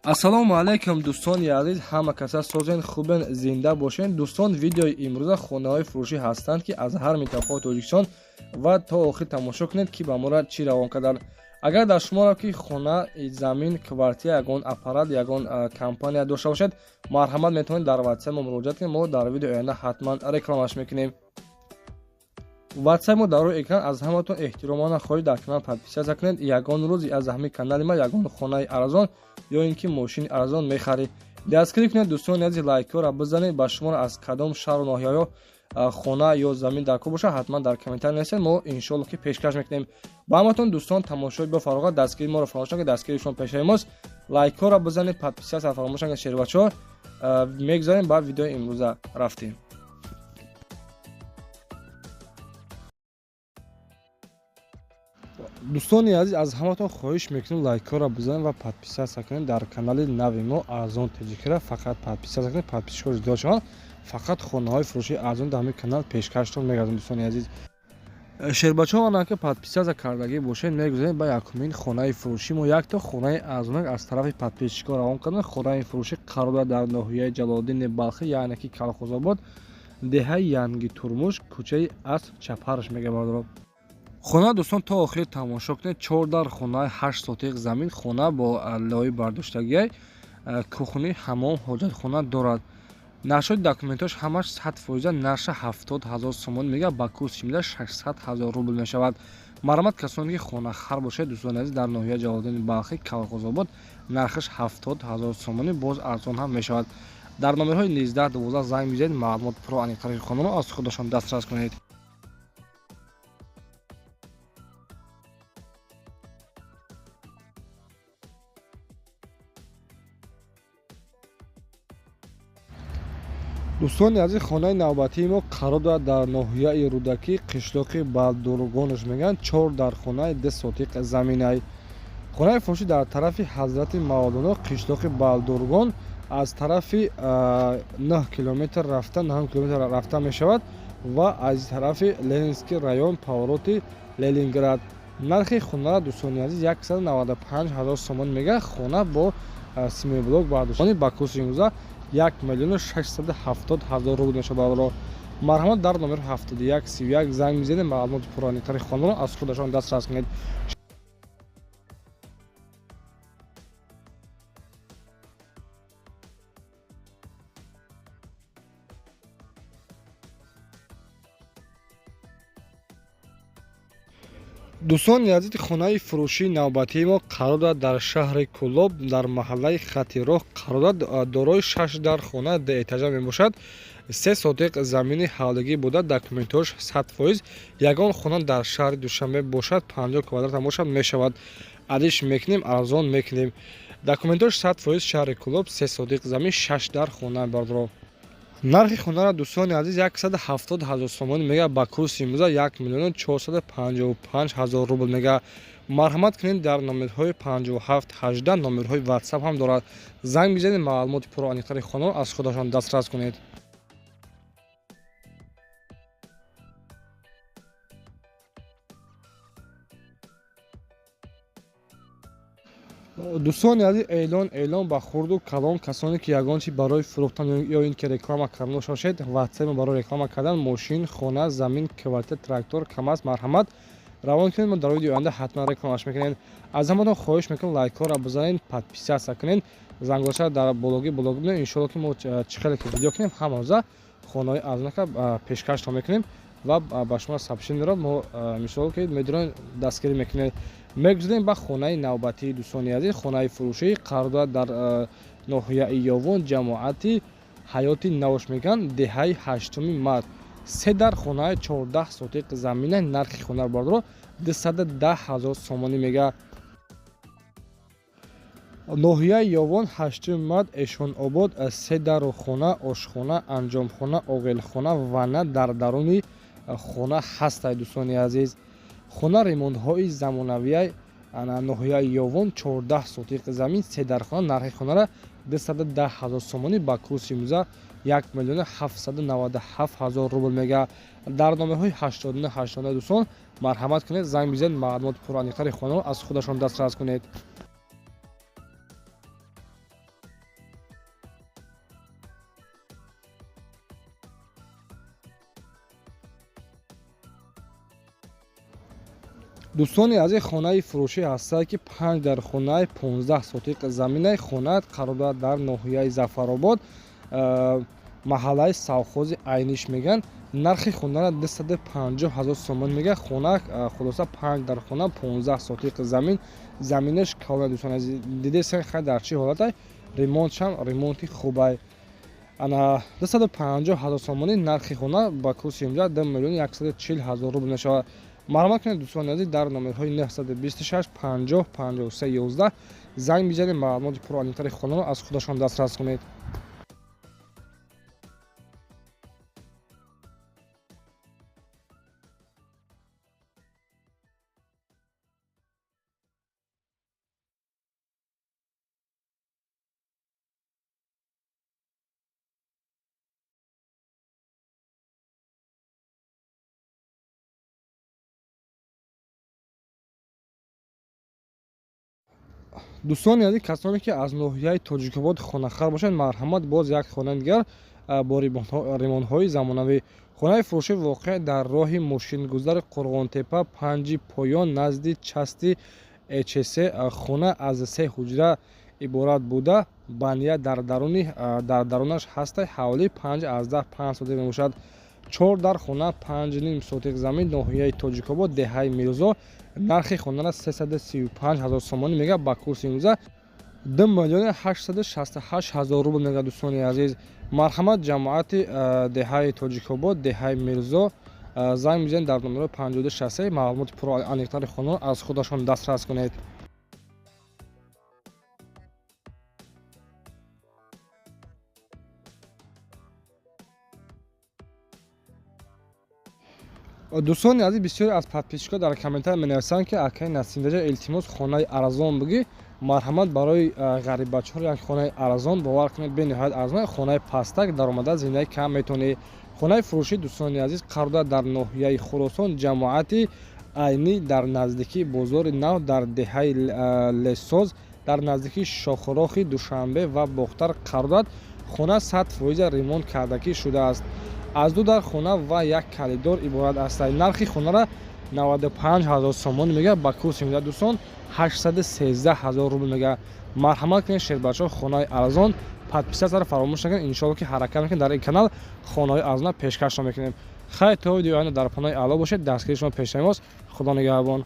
Ассалому алайкум, дӯстони азиз, ҳама каса созен, хубен, зинда бошен. Дӯстон, видеои имрӯза хонаҳои фурӯшӣ ҳастанд, ки аз ҳар минтақаи Тоҷикистон, ва то охир тамошо кунед, ки ба моро чӣ равон карданд. Агар дар шуморо ки хона, замин, квартира, ягон аппарат, ягон компания дошта бошед, марҳамат, метавонед дар ватсап мо муроҷиат кунед. Мо дар видеои оянда ҳатман рекламаш мекунем. Ватсап мо дар рӯи экран. Аз ҳаматон эҳтиромона хоҳиш, дар канал подписаться кунед. Ягон рӯз аз ҳамин канали ма ягон хонаи арзон ё ин ки мошини арзон мехаред. Дастгирӣ кунед, дӯстони азиз, лайкҳоро бизанед. Ба шуморо аз кадом шаҳру ноҳияҳо хона ё замин дар кор бошад, ҳатман дар комментарий нависед, мо иншоалло ки пешкаш мекунем ба ҳаматон. Дӯстон, тамошои бо фароғат, дастгирии моро фаромӯш накунед, дастгирии шумо пешаи мост. Лайкҳоро бизанед, подписаться фаромӯш накунед. Шербачаҳо, мегузарем ба видеои имрӯза, рафтем. Дӯстони азиз, аз ҳаматон хоҳиш мекунем, лайкҳоро бизанед ва подписаться кунед дар канали нави мо Арзон Тоҷикира. Фақат подписаться кунед, подписчикҳо зиёд шаванд. Фақат хонаҳои фурӯшии арзон дар ҳамин канал пешкаштон мегардем. Дӯстони азиз, шербачаҳо, ана ки подписаться кардагӣ бошед, мегузарем ба якумин хонаи фурӯшӣ. Мо якто хонаи арзонак аз тарафи подписчикҳо равон кардем. Хонаи фурӯшӣ қарор дорад дар ноҳияи Ҷалолиддини Балхӣ, яъне ки Калхозобод, деҳаи Янги Турмуш, кӯчаи Асп Чапарш мега, бародаро. Хона, дӯстон, то охир тамошо кунед. Чор дар хонаи, 8 сотиқ замин, хона бо лои бардоштагиай, кухни, ҳамом, ҳоҷатхона дорад. Нархшои документҳош ҳамаш 100%. Нарша 70 000 сомон мега, ба курси мила 600 000 рубл мешавад. Марҳамат, касоне ки хонахар бошед, дӯстони азиз, дар ноҳияи Ҷалолиддини Балхӣ, Калхозобод, нархаш 70 000 сомонӣ, боз арзон ҳам мешавад. Дар номерҳои 19 12 занг бизанед, маълумот пурра аниқтари хонаро аз худашон дастрас кунед. Дӯстони азиз, хонаи навбатии мо қарор дорад дар ноҳияи Рӯдакӣ, қишлоқи Балдургонаш мегӯянд. Чор дар хонаи, 2 сотиқ заминай. Хонаи фурӯшӣ дар тарафи Ҳазрати Мавлоно, қишлоқи Балдургон, аз тарафи 9 километр рафта, 9 километр рафта мешавад ва аз тарафи Ленинский район, повороти Ленинград. Нархи хонаро, дӯстони азиз, 195 000 сомон мега. Хона бо семиблок бардошта, ба курси имрӯза 1 670 000 рубл мешавад. Бародаро, марҳамат, дар номери 71 31 занг мезанед, маълумоти пурраанитари хонаро аз худашон дастрас кунед. Дӯстони азиз, хонаи фурӯшии навбатии мо қарор дорад дар шаҳри Кӯлоб, дар маҳаллаи Хати Роҳ қарор дорад. Дорои шаш дар хона, ду этажа мебошад, 3 сотиқ замини ҳавлигӣ буда, документҳош 100%. Ягон хона дар шаҳри Душанбе бошад, 50 квадратам бошад, мешавад, алиш мекунем, арзон мекунем. Документҳош 100%. Шаҳри Кӯлоб, 3 сотиқ замин, шаш дар хона, бародаро. Нархи хонаро, дӯстони азиз, 170 000 сомонӣ мега, ба курси имрӯза 1 455 000 рубл мега. Марҳамат кунед, дар номерҳои 57 18, номерҳои ватсап ҳам дорад, занг бизанед, маълумоти пурра аниқтари хонаро аз худашон дастрас кунед. Дӯстони азиз, эълон, эълон ба хурду калон. Касоне ки ягон чи барои фурӯхтан ё ин ки реклама кардан дошта бошед, ватсапи барои реклама кардан мошин, хона, замин, квартира, трактор, КамАЗ, марҳамат, равон кунед. Мо дар видеои оянда ҳатман рекламаш мекунем. Аз ҳаматон хоҳиш мекунем, лайкҳоро бизанед, подписаться кунед, зангочаро дар бологи блог бинед. Иншоалло ки мо чӣ хеле ки видео кунем, ҳамарӯза хонаҳои арзонака пешкаштон мекунем ва ба шумо сообщениеро мо, мисол ки медонед, дастгирӣ мекунед. Мегузарем ба хонаи навбатии, дӯстони азиз. Хонаи фурӯшӣ қарор дорад дар ноҳияи Ёвон, ҷамоати Ҳаёти Навош мегӯянд, деҳаи Ҳаштуми Март. Се дар хонаи, 14 сотиқ замина. Нархи хона, бародаро, 210 000 сомонӣ мега. Ноҳияи Ёвон, Ҳаштуми Март, Эшонобод. Се дару хона, ошхона, анҷомхона, оғилхона, ванна дар даруни хона ҳастад. Дӯстони азиз, хона ремонтҳои замонавия. Ноҳияи Ёвон, 14 сотиқ замин, се дар хона. Нархи хонара 210 000 сомонӣ, ба курси имрӯза 1 797 000 рубл мега. Дар номерҳои 89 89, дӯстон, марҳамат кунед, занг бизанед, маълумоти пурра аниқтари хонаро аз худашон дастрас кунед. Дӯстони азиз, хонаи фурӯшӣ ҳастае, ки 5 дар хонаи 15 сотиқ заминаи хона қарор дорад дар ноҳияи Зафаробод, маҳаллаи Савхози Айниш мегӯянд. Нархи хонара 250 ҳазор сомон мегӯяд. Хона хулоса 5 дар хона, 15 сотиқ замин, заминаш калона. Дӯстони азиз, дидесен, хай, дар чӣ ҳолатай, ремонтшам ремонти хубай. Ана 250 ҳазор сомонӣ нархи хона, ба курси имрӯза 2 миллиони 140 ҳазор рубл мешавад. Марҳамат кунед, дӯстони азиз, дар номерҳои 926 50 53 11 занг бизанед, маълумоти пурра хонаро аз худашон дастрас кунед. Дӯстони азиз, касоне ки аз ноҳияи Тоҷикобод хонахар бошанд, марҳамат, боз як хонаи дигар бо ремонтҳои замонавӣ. Хонаи фурӯшӣ воқеъ дар роҳи мошингузари Қурғонтепа, панҷи поён, назди части ЭЧС. Хона аз се ҳуҷра иборат буда, баня дар дарунаш ҳаста, ҳавлӣ 5,5 сотиқ мебошад. Чор дар хона, 5,5 сотиқ замин, ноҳияи Тоҷикобод, деҳаи Мирзо. Нархи хонара 335 ҳазор сомонӣ мегӯяд, ба курси имрӯза 2 миллиони 868 ҳазор рубл мегӯяд. Дӯстони азиз, марҳамат, ҷамоати деҳаи Тоҷикобод, деҳаи Мирзо, занг бизанед дар номерои 5263, маълумоти пурра аниқтари хонаро аз худашон дастрас кунед. Дӯстони азиз, бисёре аз подписчикҳо дар комментария менависанд, ки акаи Насимдаҷа, илтимос, хонаи арзон бигӣ. Марҳамат, барои ғариббачаҳо як хонаи арзон, бовар кунед, бениҳоят арзон, хонаи пастак, даромада зиндаи кам метавонӣ. Хонаи фурӯшӣ, дӯстони азиз, қарор дорад дар ноҳияи Хуросон, ҷамоати Айнӣ, дар наздикии бозори нав, дар деҳаи Лесоз, дар наздикии шохрохи Душанбе ва Бохтар қарор дорад. Хона 100% ремонт кардагӣ шудааст, аз ду дар хона ва як калидор иборат аст. Нархи хонара 95 ҳазор сомон мегӯяд, ба курси мегӯяд, дӯстон, 813 ҳазор рубл мегӯяд. Марҳамат кунед, шербачаҳо, хонаи арзон, подписаться ро фаромӯш накунед. Иншоалло, ки ҳаракат мекунем, дар ин канал хонаҳои арзона пешкашро мекунем. Хайр, то видеои оянда дар паноҳи Алло бошед. Дастгири шумо пешравимост. Худо нигаҳбон.